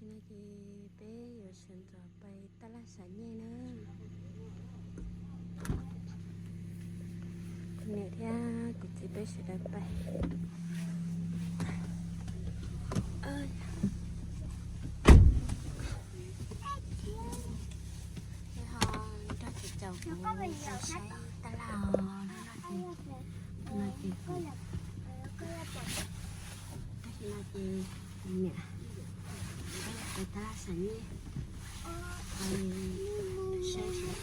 Ces peb yuav sawv ntxov pais tab laj sam nyej na. Kuv niam thiab kuv txiv peb sawv daws pais. Peb ho nrog txiv caum kuv saib tab laj os. Tab sis no ces kuv niam peb yuav pais tab laj sam nyej, pais saib seb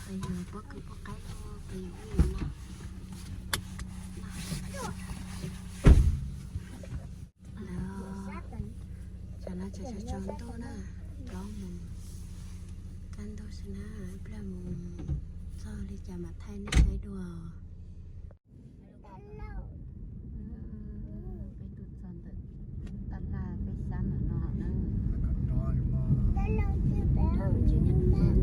pais yuav pob kws poj qaib los pais yuav ub yuav no. Lawv, tsam no tseem tsaus ntuj na, plaub moos kaj ntug xwb na, ib pliag mus txog li cas mam thaij nej saib dua. Peb tuaj txog ntawm tab laj peb xyab ntawm no na.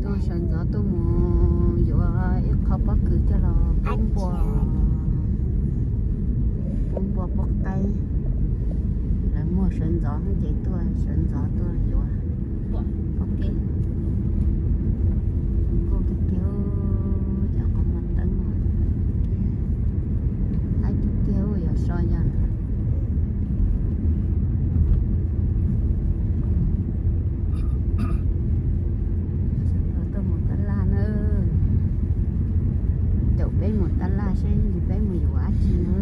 Tuaj sawv ntxov tuaj mus yuav ib qho pob kws coj los pub npua, pub npua pub qaib. Lawv muag sawv ntxov ces tuaj sawv ntxov tuaj yuav pob kws. Kuj tiag tiag, cov qhov muag teeb no, haib tiag tiag, yuav so yog. Tuaj mus tab laj na, caum peb mus tab laj seb peb mus yuav dab tsi na.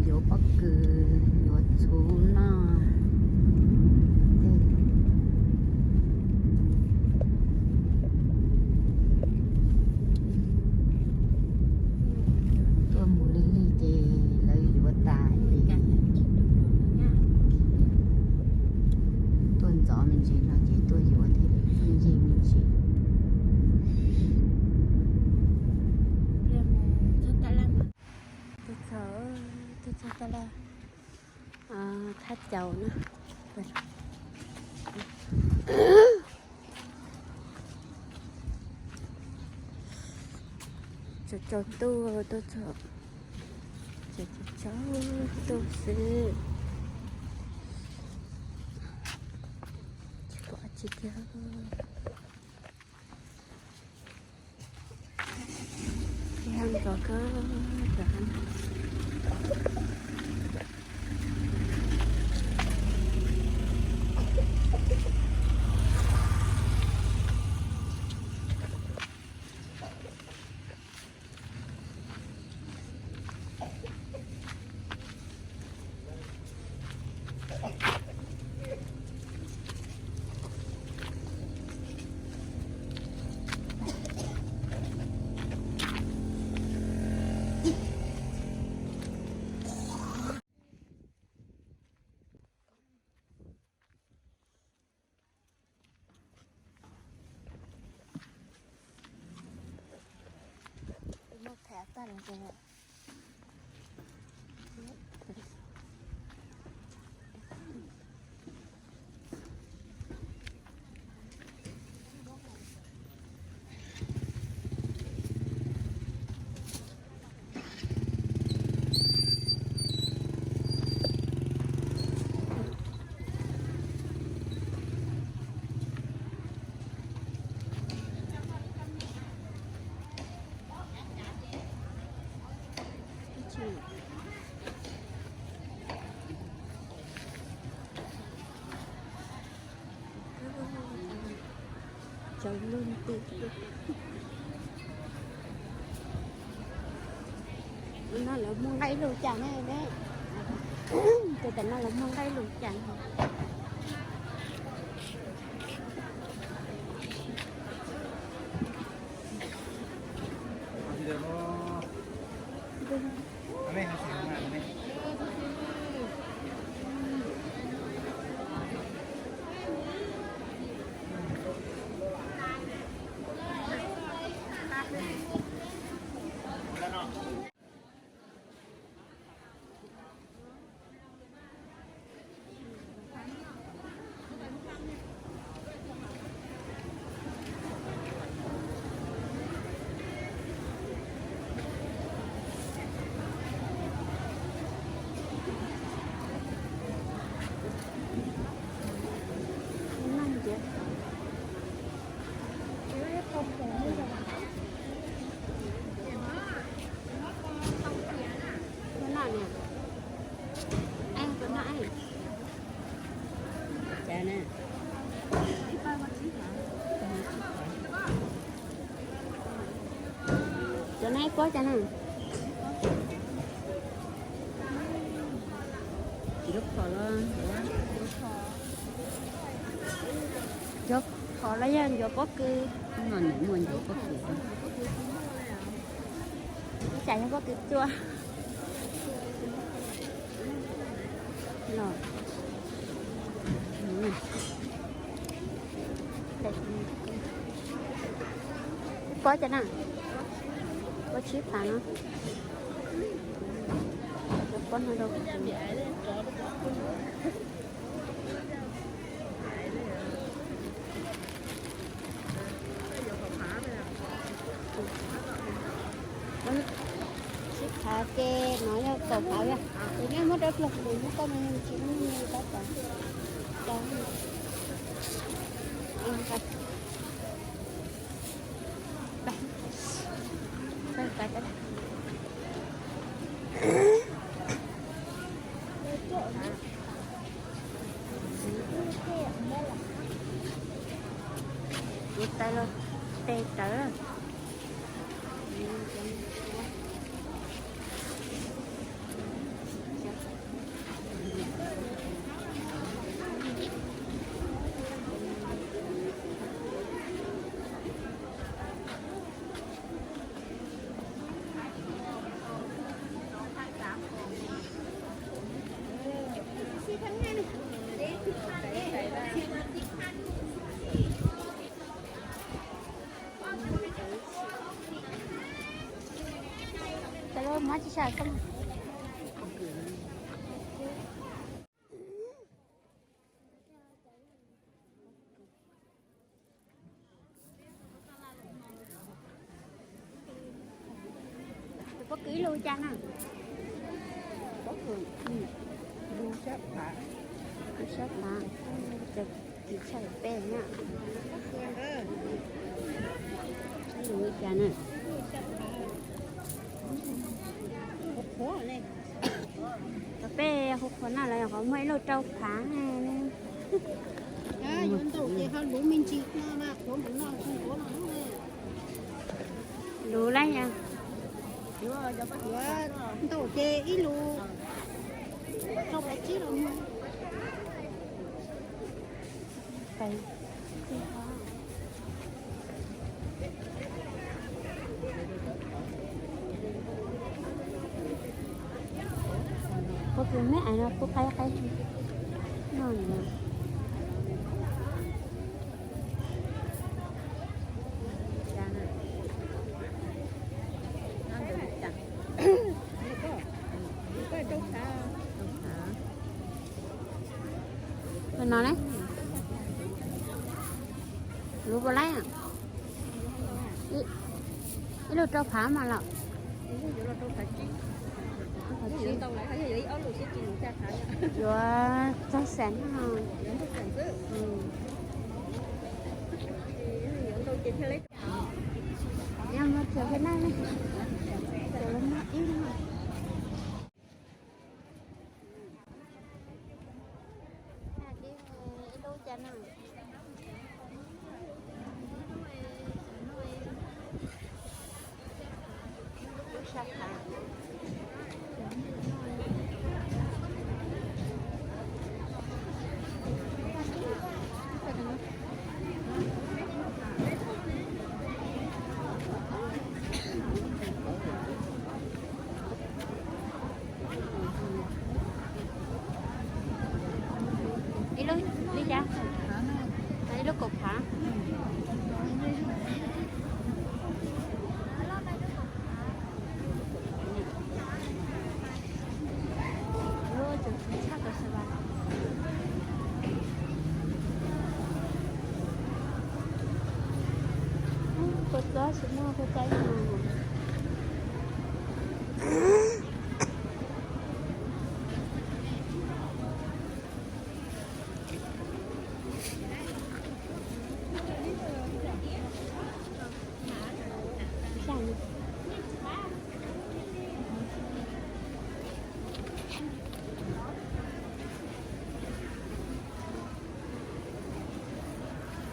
Yuav pob kws, yuav txhuv noj. Tuaj mus lig lig ces lawv yuav tas ces tuaj ntxov me ntsis no ces tuaj yuav thiaj li pheej yig me ntsis. Tuaj txog, tuaj txog tab laj Thaj Caus na. Tsaus tsaus ntuj tuaj txog, tsaus tsaus ntuj xwb. Tsis pom dab tsi kiag. Ntxov kawg. Tsaus lub nti. No lawv muag nqaij lug cas ne? Tus tam no lawv muag nqaij lug cas? Pob cas na? Yuav phom los, yuav phom los yog yuav pob kws? No nws muaj yuav pob kws. Ib tsam yog pob kws cua. Pob cas na? Pob tsib phav no. Pob no rau. Tsib phav ces no yog kaum phav, ces nej muab rau pluag kuv muab koj me tsis muaj me tab tom. Tus tais los tes tawv. Cov lus muab tsis sawv xwb. Tus pob kws ib lub cas na? Pob kws ib lub sab phav, ib lub sab phav, ces tsis tshaj peb na. Ib lub cas na? Cov peb hu qhuav na los qhov muaj ib lub rau phav. Yuav ntau ces ho luv me ntsis no mas qhuav npaum no, qhuav npaum no. Luv lawm yog, ntau ces ib lus rau phav tsib los. Pob kws me ais no kuj qaib qaib no. Tus no ne, luv puas laib? Ib lub rau phav mas los. Yuav txog xees no. Mus thiab na, ib lub cas na. Ib lub li cas? Ib lub kaum phav. Kua txob tsis muaj kua txob ib no.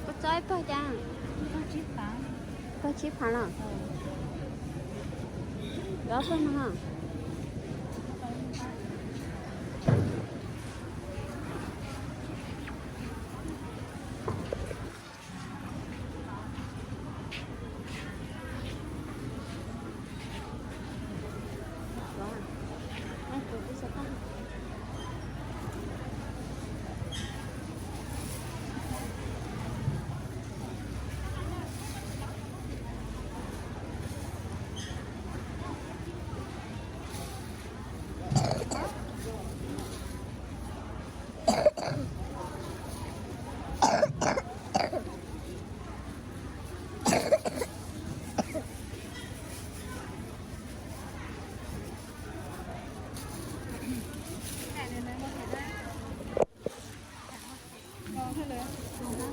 Kua txob ib pawg cas? Pawg tsib phav los? Cov koj no ha. Lawv tsis muab.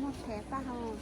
Muaj phem paj hau.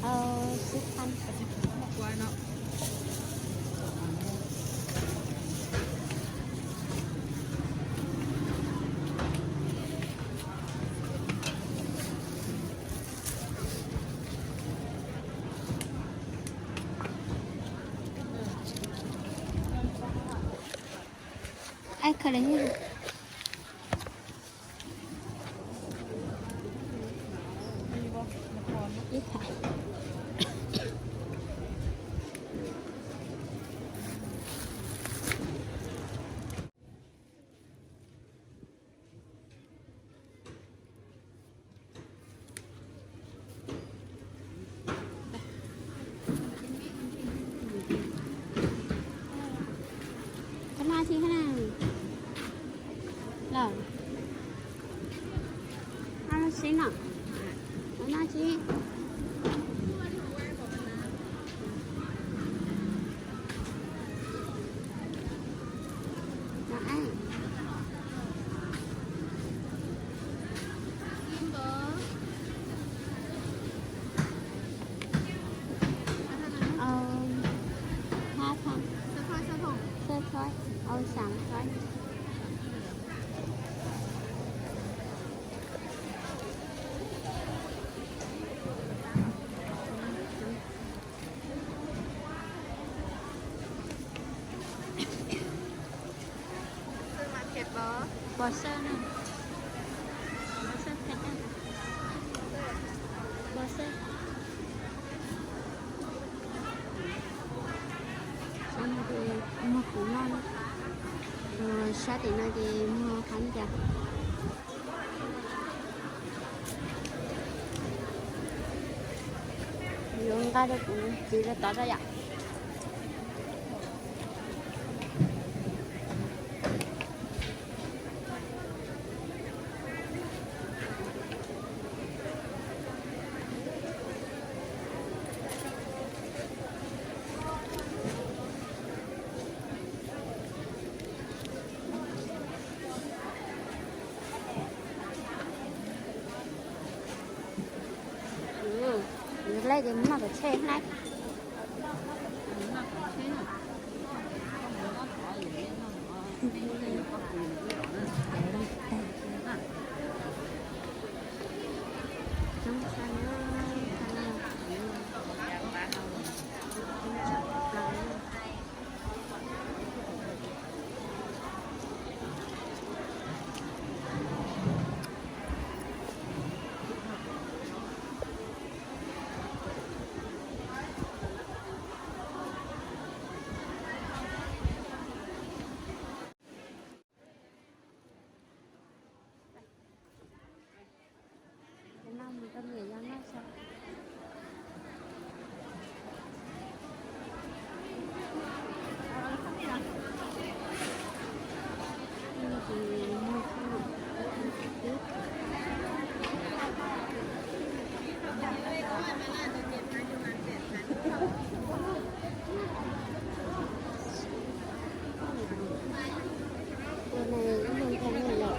Ờ, sib thăn. Ai, kho li. Ib thaj. Koj noj tsi thiab na? Los, noj tsi no? Koj noj tsi? Los, Ờ, hai phần. Sơ thói, sơ thói. Ờ, sẵn thói. Bò xewb na. Bò xewb, bò xewb. Sab no ces muag kuv noj na. Sab tim no ces muag qab ncas. Yuav nqa rau kuv txiv rau tod rau yom. Lej ces noj kom tshe hnab. Ua no ib leeg thaj neej lawm.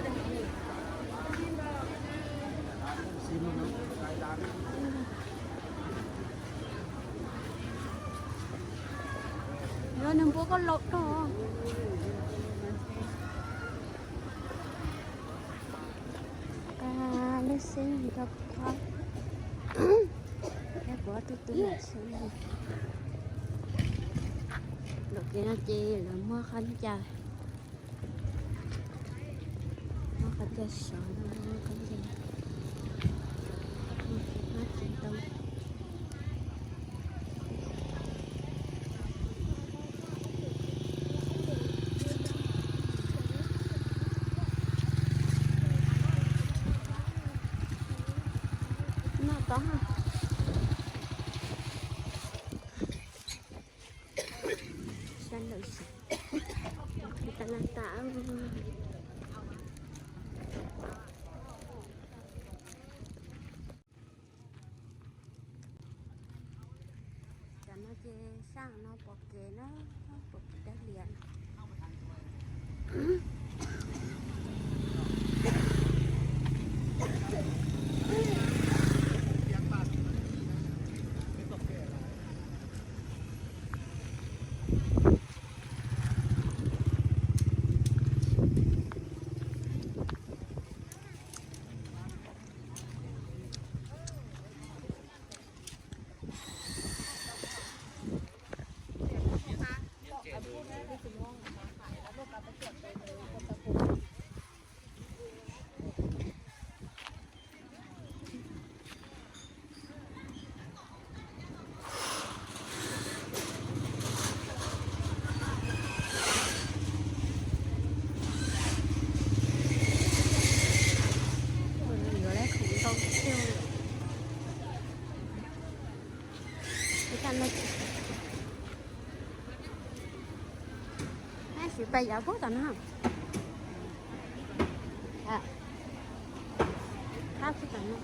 Yuav nws npuab koj laus rau. Lub xib nrog phob. Thiab kuv ob tug tub nyuam txhua. Lawm kev no ces lawv muag qab ncas. Muag qab ncas sov no, muag qab ncas, muag txiv ntoo. Noj tod. Sab ntawm sab, tas las tas. Tam no ces sab no pom kev na, pom kev dab lias. Yuav lawv khoom ntau tiag. Siv pais yav puag tom no. Qab puag tom no.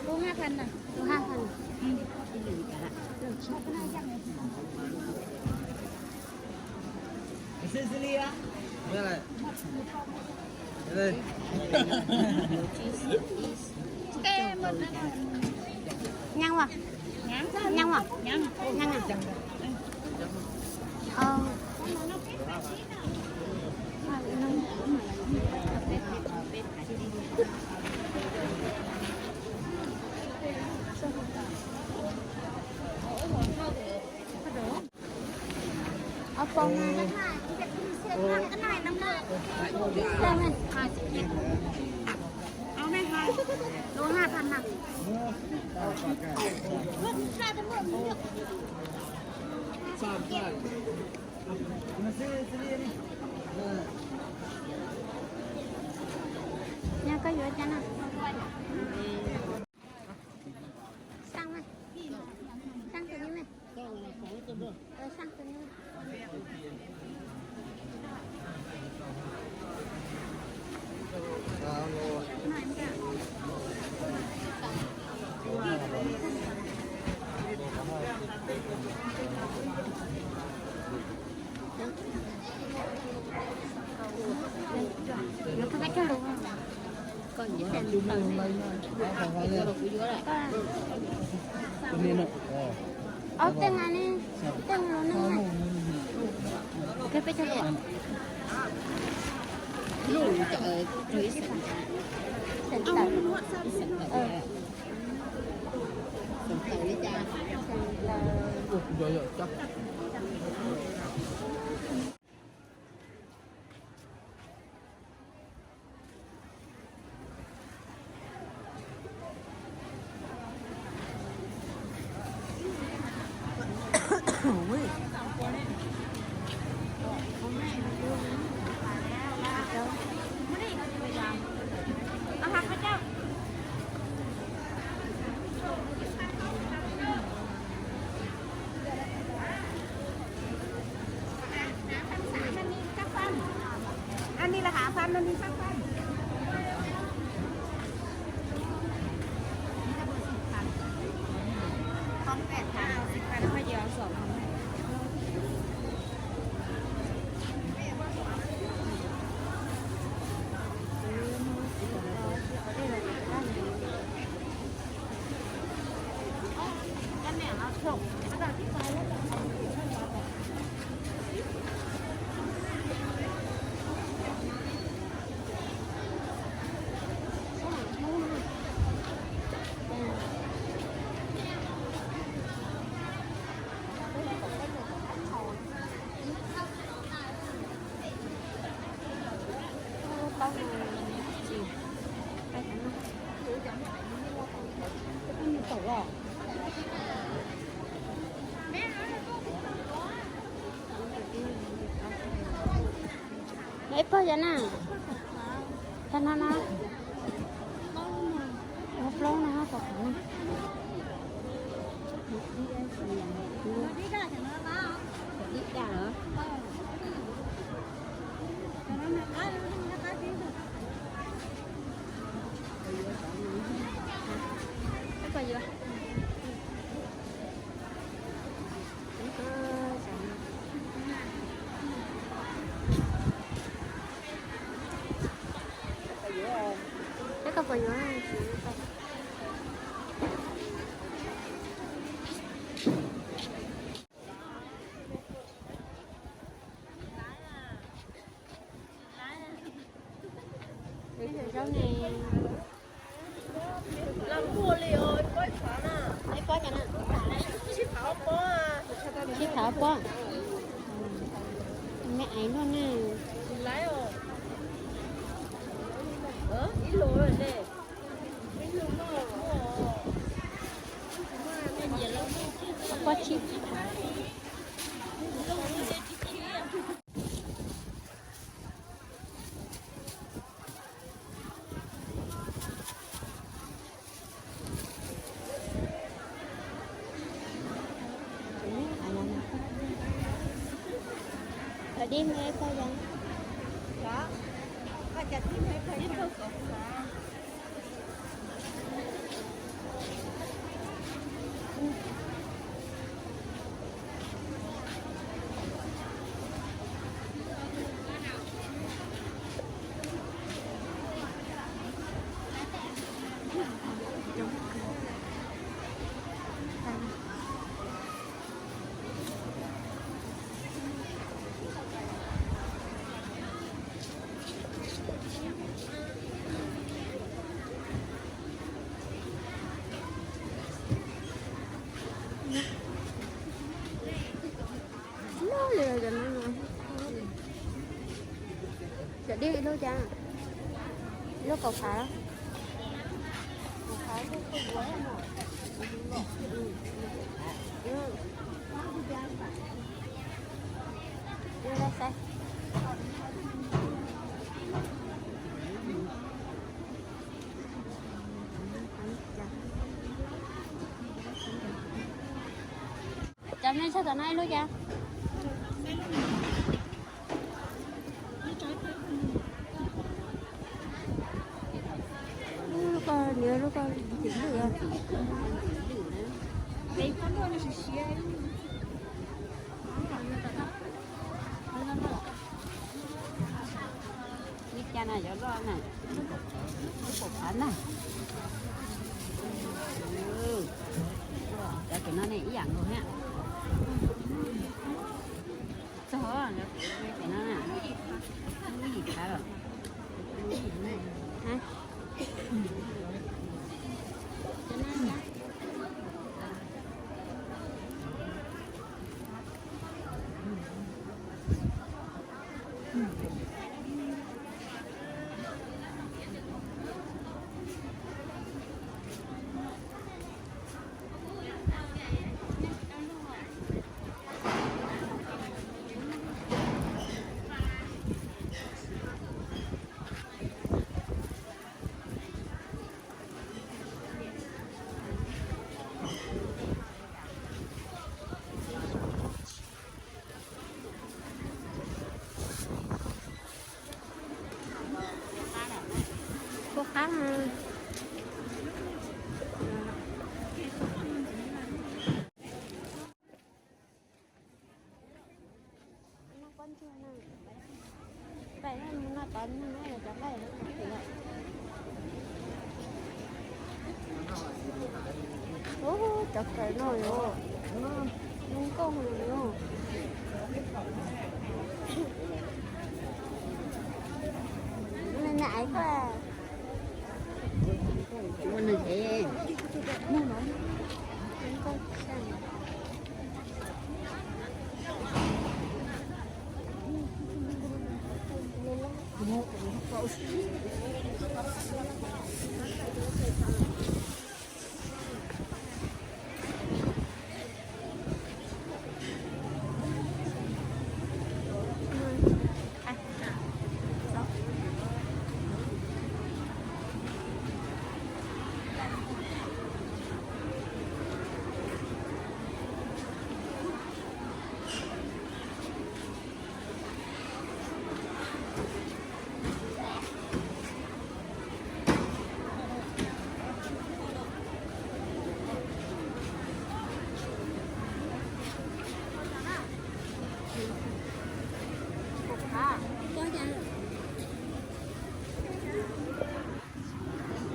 Lus hab da? Lus hab hab. Nyaam as? Nyaam as? Nyaam as? Ob peb na. Lus hab hab na. Nyob koj yuav cas no? Xaj mas, xaj tus no mas. Xaj tus no. Ob teeg ne, teeg lus neej ne. Peb caug lus. Ib pob yog na, tag no na, plaub no kom qhov no. Peb koj puas yuav? Zaub ne. Ib pob cas na? Tsib phav ob pob. Me aiv luaj na. Pob tsib. Ở đây mời tôi ăn. Có. Có chặt chim hay không? Loj li cov no. Cov dib ib lub cas? Ib lub kaum phav. Kaum phav. Cov nej txog tom no ib lub cas? Lub ko, lub ko, li cas na, cov loj na, lub kaum phav na. Cov tus no ne ib yam nkaus thiab. Txog, cov no na, lub yim phav lawm. Kuj qab. Ub, cov kawm no yom, zoo nkauj heev li os. Nws nais koj. Ua nws es. Zoo nkauj tshaj.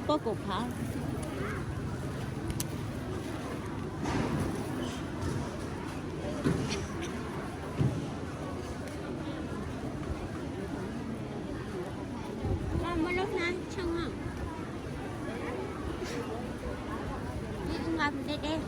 Pob kaum phav. Muaj lub hnab tshooj. Nqa deb deb.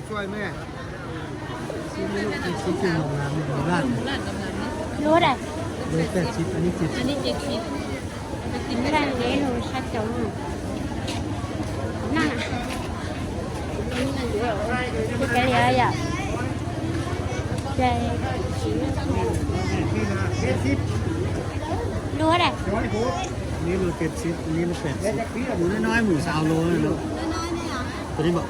Lúa đây. Lúa đây, lúa sáu chục. Năm à. Cái này à? Đây. Lúa đây. Anib lúa peb txhiab, anib lúa peb txhiab. Kuv no mum xav lúa no. Kuv no mum.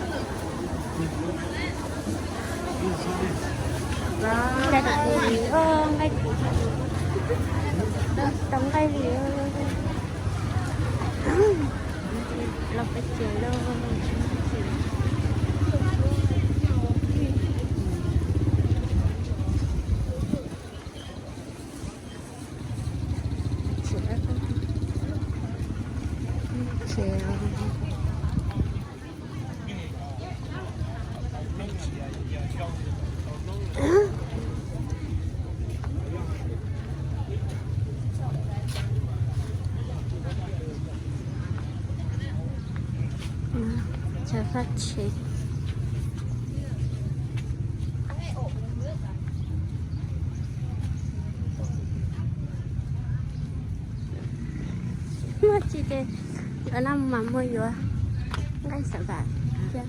Nqaij, nqaij, tau nqaij li. Los peb tsev los. Tsev. Chaw fab tsev. Muaj tsis ces yuav no mas muaj yuav nqaij xav vam thiab.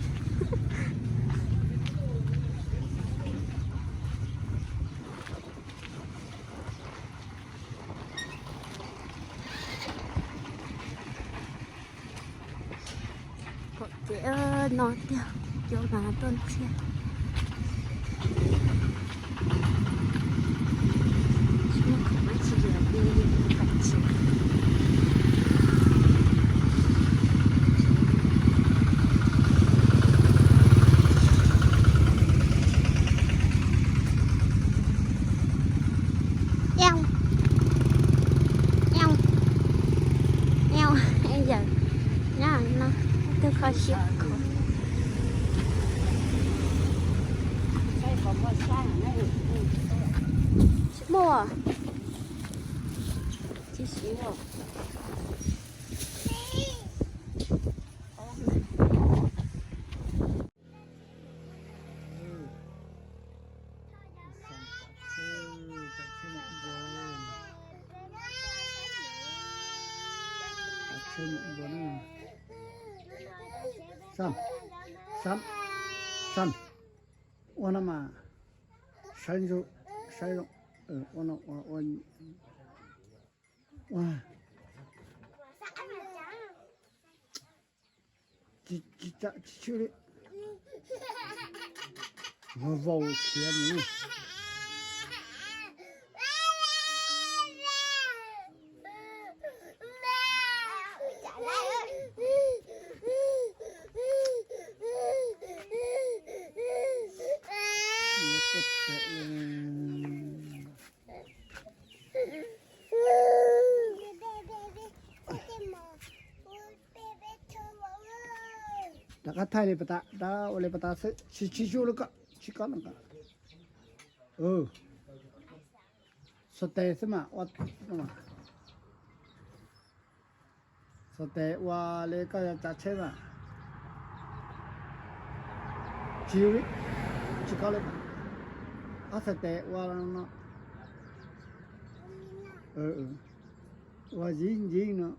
Pom kev no tiag, cov mas tuaj ntxiag. Tsis muaj qhov dab tsi li, pais tsev. Eo, eo, eo, yawm nyob no, tus kho siab kho. Tsis muaj, tsis siv. Sam, sam, sam. Ua no mas saib ntsuj, saib zoo. Ua no ua, ua, ua. Tsis, tsis tshwm li. Vau khiav mus. Rov qab thaij li pas tas, rov ua li pas tas xwb, tsis, tsis zoo li ko, tsis ko no ko. Xov tes xwb mas ua, xov tes ua li koj yuav tsav tsheb mas tsis, tsis ko li. Ob xov tes ua no, ua yig yig no.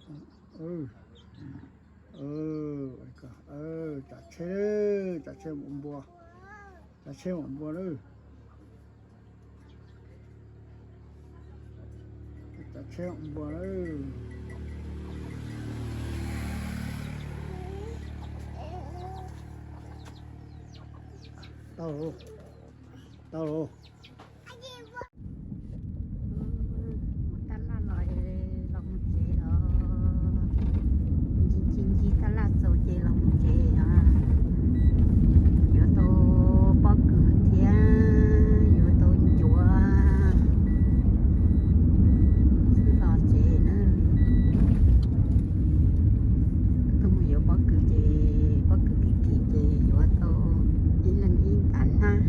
Tsav tsheb, tsav tsheb ua npua, tsav tsheb ua npua lawm. Tsav tsheb ua npua lawm. Tau, tau. Mus tab laj los, los mus tsev los. Ncig ncig ncig tab laj txaus ces los mus tsev os. Yuav tau pob kws thiab yuav tau ncuav xwb los tsev na. Tuaj mus yuav pob kws ces pob kws kim kim ces yuav tau ib leeg ib ntas hnab,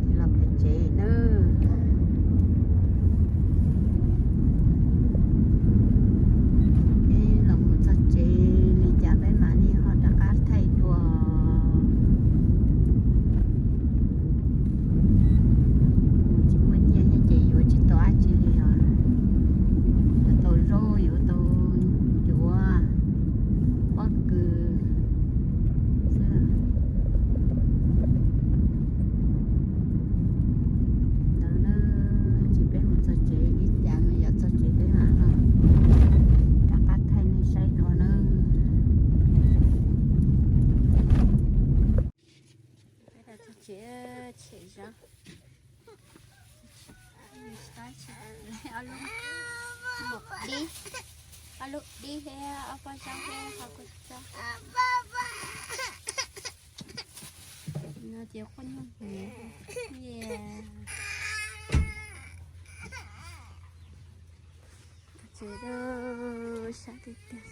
ces los pem Ob lub dib, ob lub dib thiab ob pob zaub thiab qhov kua txob. No ces quaj nyuaj heev. Tsev sab tiag tiag.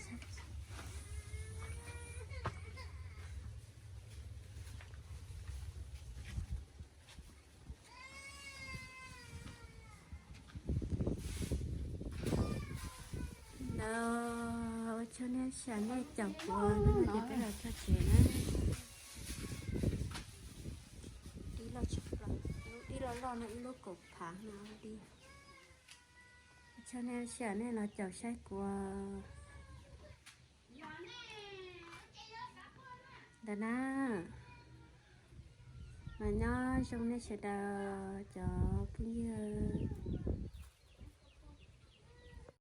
Ntawd ua tsaug nej sawv nej caum kuv, hnub no ces peb los txog tsev na. Dib loj tshaj plaws, lub dib loj loj no ib lub kaum phav no dib. Ua tsaug nej sawv nej los caum saib kuv ntawd na. Mas nyob zoo nej sawv daws cov phooj ywg.